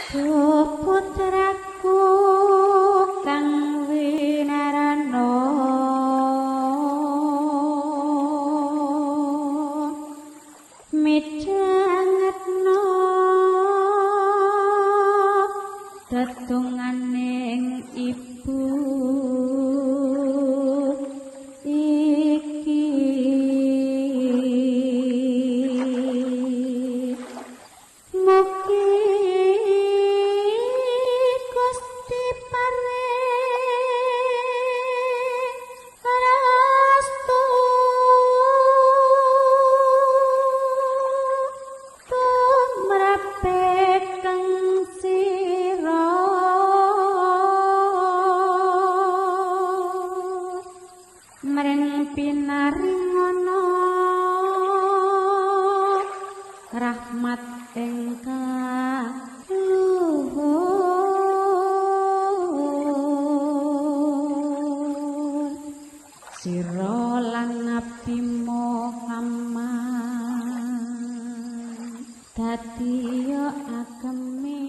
Putraku kang winarana midhangetna tetunganing ibu iki. Mugi Gusti paring restu tumrape kang sira mring pinaringono rahmat ingkang luhur. Sira lan Nabi Muhammad dadi agemi.